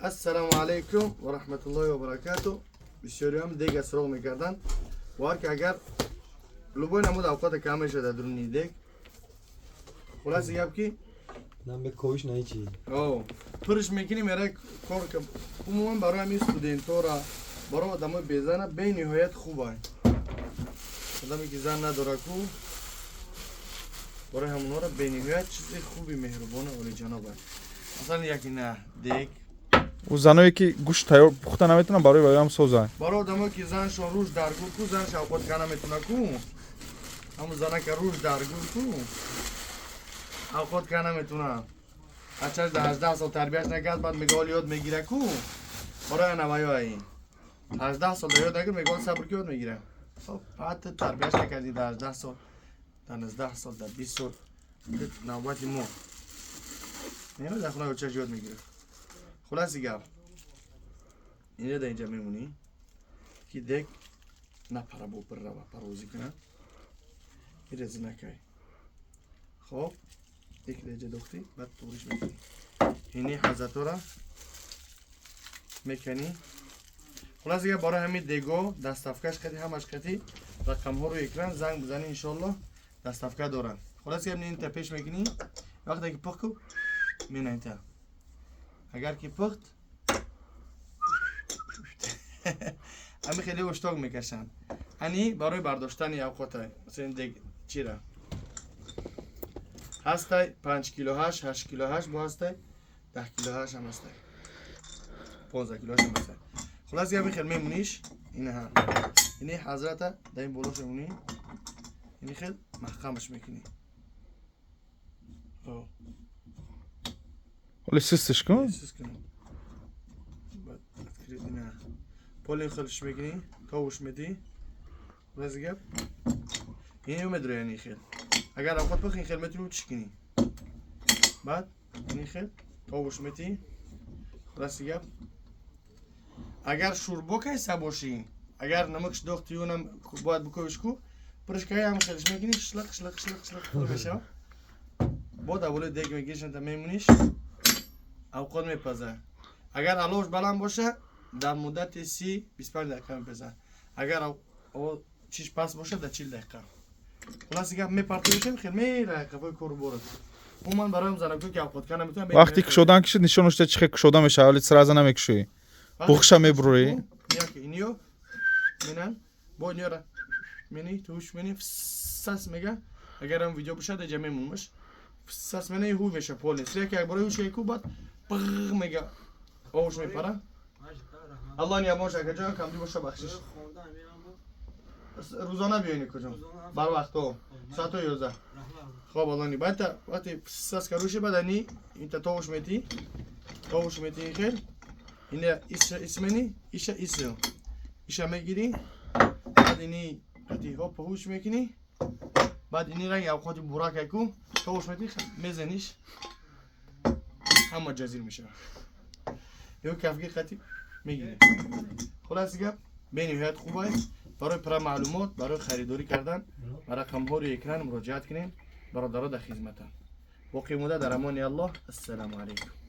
Ассалому алайкум ва раҳматуллоҳи ва баракату. Бисёриҳам дега суроғ мекарданд. Бовар ки, агар любой намуд авқота кам мешавад дар дуруни дег. Хулоси гап ки Нам бе ковиш на ҳечи. О, пурш мекунӣ, мера кор. Умуман, барои ҳамин студентора, барои одамои безана бениҳоят хуб ай. Одаме ки зан надора ку, барои ҳамонҳоро бениҳоят чизи хуби меҳрубону олиҷаноб ай. Масалан, яки на дег. Ӯ заное ки гӯшт тайёр пухта наметавонанд, барои ваям соза. Барои одамое ки заншон рӯш дар гур ку, занш авқот ка наметавона ку, ҳамун занака рӯш дар гур ку, авқот ка наметавона, бачаш дар 18 сол тарбияш накард, баъд мега, ҳол ёд мегира ку. Барои анаваё ин 18 сол да ёд нагир, мега, ҳол сабр ки, ёд мегира. Хоб, баъд ту тарбияш накардӣ дар 18 сол, дар 19 сол, дар 20 сол, навбати мо мега, дар хонаи очаш ёд мегира. Хулоси гап, инҷа дар инҷа мемонӣ ки дег напара, бо бирава, парвозӣ кунад. Ирезинакай. Хоб, яки дар инҷа дохтӣ, баъд туғриш мекунӣ, ини ҳазратора меканӣ. Хулоси гап, барои ҳамин дего доставкаш қати, ҳамаш қати, рақамҳо рӯи экран, занг бизанӣ, иншоаллоҳ, доставка доранд. Хулоси гап, инта пеш мекунӣ, вақте ки пухт ку, мена инта, агар ки пухт, ҳами хеле ушток мекашанд. Ани барои бардоштани авқотай, масалан, дег чира ҳастай, 5 кило 8, 8 кило 8 бо ҳастай, 10 кило 8 ҳам ҳастай, 15 кило 8 ҳам ҳастай. Хулас гапи, хел мемониш, инаҳа, ини ҳазрата дар ин болош мемонӣ, ини хел маҳкамаш мекунӣ. О. Ҳоли систиш кун. Сис кунам. Баъд открыть, ина полин хелш мекунӣ, ковуш медӣ. Хулас гап, ин умедро, яъне хел агар авқот пухт, ин хел метавонӣ чӣ кунӣ, баъд ини хел ковуш метӣ. Хуласи гап, агар шӯрбо кайса бошӣ, агар намакш дохти, юнам бояд буковиш ку, пуришкаи ҳам хелш мекунӣ, шлақ шлақ шлақ шлақ пур мешава. Бо дар болои дег мегиришанта, мемониш, авқот мепаза. Агар аловш баланд боша, дар муддати 30, 25 дақиқа мепаза. Агар чиш паст боша, дар 40 дақиқа. Хуласи гап, мепартоишем, хел мера қафои кору борад. Умуман, барои занако ки авқот кана метавонам. Вақте кушодан кишид, нишон дошта, чӣ хел кушода мешавад, вале сразу намекушоӣ, буғша мебурӣ. Иниё менан бо иниёра мени туш мени, фсас мега. Агарам видео бошад, эҷа мемонмаш. Фсас мена, ҳу меша поле срека, як бора ҳуш ку, баъд пғ мега, овуш мепара. Аллоҳ ниямош. Акаҷон, камди боша, бахшиш. Рӯзона биёни куҷо, барвақт, соато 11. Хоб, аллони баъд вақте фсас каруши, баъд ани инта товуш метӣ, товуш метӣ, хел ина исмени иша исл иша мегирӣ, баъд ини қати ҳоп ҳуш мекунӣ, баъд ини ранги авқоти буракай ку, товуш метӣ, мезаниш, ҳама ҷазир мешавад. Ё кафги қати мегирӣ. Хулоси гап, бениҳоят хуб аст. Барои пурра маълумот, барои харидорӣ кардан ба рақамҳо рӯи экран муроҷиат кунем. Бародаро дар хизматанд. Боқӣ монда дар амони Аллоҳ. Ассалому алайкум.